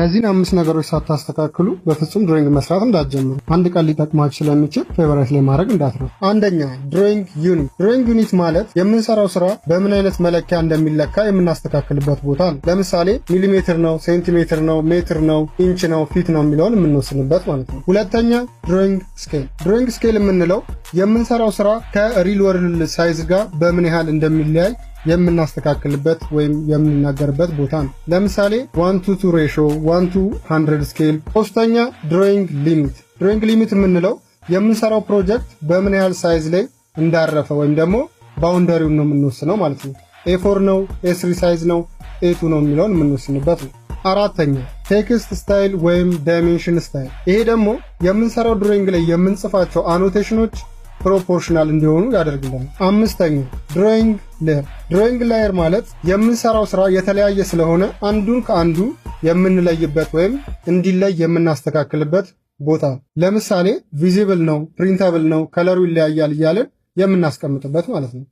እነዚህን አምስት ነገሮች ሳታስተካክሉ በፍጹም drawing መስራት እንዳትጀምሩ። አንድ ቀን ሊጠቅማችሁ ስለሚችል favorite ላይ ማድረግ እንዳትረሱ። አንደኛ፣ drawing unit። Drawing unit ማለት የምንሰራው ስራ በምን አይነት መለኪያ እንደሚለካ የምናስተካክልበት ቦታ ነው። ለምሳሌ ሚሊሜትር ነው፣ ሴንቲሜትር ነው፣ ሜትር ነው፣ ኢንች ነው፣ feet ነው የሚለውን የምንወስንበት ማለት ነው። ሁለተኛ፣ drawing scale። Drawing scale የምንለው የምንሰራው ስራ ከ real world size ጋር በምን ያህል እንደሚለያይ የምናስተካክልበት ወይም የምንናገርበት ቦታ ነው። ለምሳሌ 1 to 2 ratio፣ 1 to 100 scale። ሶስተኛ፣ drawing limit። Drawing limit የምንለው የምንሰራው ፕሮጀክት በምን ያህል size ላይ እንዳረፈ ወይም ደግሞ boundary ውን ነው የምንወስነው ማለት ነው። A4 ነው፣ A3 size ነው፣ A2 ነው የሚለውን የምንወስንበት ነው። አራተኛ፣ text style ወይም dimension style። ይሄ ደግሞ የምንሰራው drawing ላይ የምንጽፋቸው annotation ኖች proportional እንዲሆኑ ያደርግልናል። አምስተኛ፣ drawing layer። Drawing layer ማለት የምንሰራው ስራ የተለያየ ስለሆነ አንዱን ከአንዱ የምንለይበት ወይም እንዲለይ የምናስተካክልበት ቦታ። ለምሳሌ visible ነው፣ printable ነው፣ color ኡ ይለያያል እያልን የምናስቀምጥበት ማለት ነው።